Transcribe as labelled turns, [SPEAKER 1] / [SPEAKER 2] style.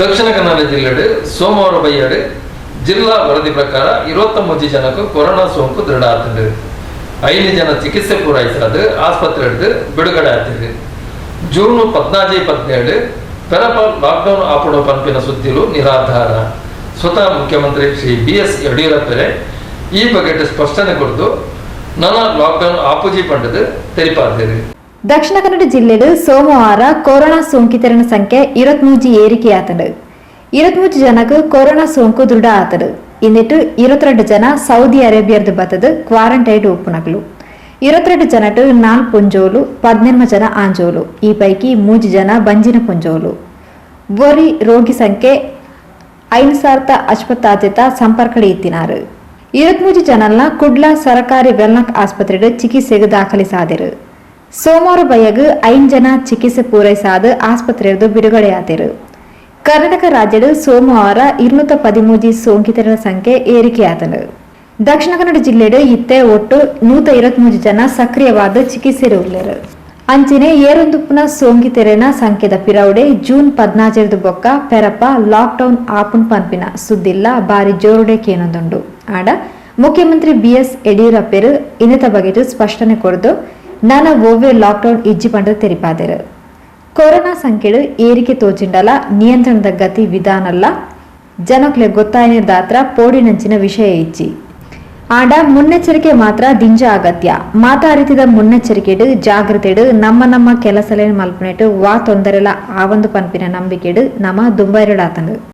[SPEAKER 1] ದಕ್ಷಿಣ ಕನ್ನಡ ಜಿಲ್ಲೆಡ್ ಸೋಮವಾರ ಬಯ್ಯಡ್ ಜಿಲ್ಲಾ ವರದಿ ಪ್ರಕಾರ 23 ಜನಕ್ಕೆ ಕೊರೋನಾ ಸೋಂಕು ದೃಢ ಆತುಂಡು. 5 ಜನ ಚಿಕಿತ್ಸೆ ಪೂರೈಸಾದ್ ಆಸ್ಪತ್ರೆಡ್ದ್ ಬಿಡುಗಡೆ ಆತಿರು. ಜೂನ್ 14 17 ಪೆರಪ ಲಾಕ್ಡೌನ್ ಆಪುಂಡು ಪನ್ಪಿನ ಸುದ್ದಿಲು ನಿರಾಧಾರ. ಸ್ವತಃ ಮುಖ್ಯಮಂತ್ರಿ ಶ್ರೀ ಬಿ ಎಸ್ ಯಡಿಯೂರಪ್ಪರೇ ಈ ಬಗೆಟ್ ಸ್ಪಷ್ಟನೆ ಕೊರ್ದು ನನ ಲಾಕ್ಡೌನ್ ಆಪುಜಿ ಪಂಡುದು ತೆರಿಪಾದೆರ್.
[SPEAKER 2] ದಕ್ಷಿಣ ಕನ್ನಡ ಜಿಲ್ಲೆಡ್ ಸೋಮವಾರ ಕೊರೋನಾ ಸೋಂಕಿತರ ಸಂಖ್ಯೆ 23 ಏರಿಕೆಯಾತಂಡು. 23 ಜನಕ್ಕೆ ಕೊರೋನಾ ಸೋಂಕು ದೃಢ ಆತಡು. ಇನ್ನಿಟ್ಟು 22 ಜನ ಸೌದಿ ಅರೇಬಿಯಾದ ಬತ್ತದು ಕ್ವಾರಂಟೈನ್ ಉಪ್ಪುನಕಲು. 22 ಜನಟ್ 4 ಪೊಂಜೋಲು, 18 ಜನ ಆಂಜೋಲು. ಈ ಪೈಕಿ 3 ಜನ ಬಂಜಿನ ಪೊಂಜೋಲು. ಒರಿ ರೋಗಿ ಸಂಖ್ಯೆ 5056 ಸಂಪರ್ಕ ಇತ್ತಿನಾರು. 23 ಜನಲ್ನ ಕುಡ್ಲ ಸರಕಾರಿ ವೆನ್ಲಾಕ್ ಆಸ್ಪತ್ರೆಡ್ ಚಿಕಿತ್ಸೆಗೆ ದಾಖಲಿಸಾದಿರು. ಸೋಮವಾರ ಬಯ್ಯಗ್ 5 ಜನ ಚಿಕಿತ್ಸೆ ಪೂರೈಸಾದ ಆಸ್ಪತ್ರೆಯದು ಬಿಡುಗಡೆಯಾದರು. ಕರ್ನಾಟಕ ರಾಜ್ಯದ ಸೋಮವಾರ 213 ಸೋಂಕಿತರ ಸಂಖ್ಯೆ ಏರಿಕೆಯಾದನು. ದಕ್ಷಿಣ ಕನ್ನಡ ಜಿಲ್ಲೆಡ್ ಇತ್ತೆ ಒಟ್ಟು 123 ಜನ ಸಕ್ರಿಯವಾದ ಚಿಕಿತ್ಸೆ ಉಲ್ಲೆರ್. ಅಂಚನೆ ಏರೊಂದುಪ್ಪುನ ಸೋಂಕಿತೆರೆನ ಸಂಖ್ಯೆದ ಪಿರವುಡೆ ಜೂನ್ 14 ಬೊಕ್ಕ ಪೆರಪ ಲಾಕ್ಡೌನ್ ಆಪುನ್ ಪನ್ಪಿನ ಸುದ್ದಿಲ್ಲ ಬಾರಿ ಜೋರುಡೆ ಕೇನೊಂದುಂಡು. ಆಡ ಮುಖ್ಯಮಂತ್ರಿ ಬಿ ಎಸ್ ಯಡಿಯೂರಪ್ಪೆರು ಇನ್ನತ ಬಗೆಟ್ ಸ್ಪಷ್ಟನೆ ಕೊರ್ದು ನನ ಒವ್ವೆ ಲಾಕ್ಡೌನ್ ಇಜ್ಜಿ ಪಂಡ ತೆರಿಪಾದೆರು. ಕೊರೋನಾ ಸಂಖ್ಯೆಡು ಏರಿಕೆ ತೋಚಿಂಡಲ ನಿಯಂತ್ರಣದ ಗತಿ ವಿಧಾನಲ್ಲ ಜನಕ್ಲೆ ಗೊತ್ತಾಯನೆ ದಾತ್ರ ಪೋಡಿನಂಚಿನ ವಿಷಯ ಇಜ್ಜಿ. ಆಂಡ ಮುನ್ನೆಚ್ಚರಿಕೆ ಮಾತ್ರ ದಿಂಜ ಅಗತ್ಯ. ಮಾತಾ ರೀತಿದ ಮುನ್ನೆಚ್ಚರಿಕೆಡು ಜಾಗೃತೆಡು ನಮ್ಮ ನಮ್ಮ ಕೆಲಸಲೇನ್ ಮಲ್ಪನೆಟ್ ವಾ ತೊಂದರೆಲ ಆವಂದು ಪನ್ಪಿನ ನಂಬಿಕೆಡು ನಮ ದುಂಬೈರಡಾತಂಡು.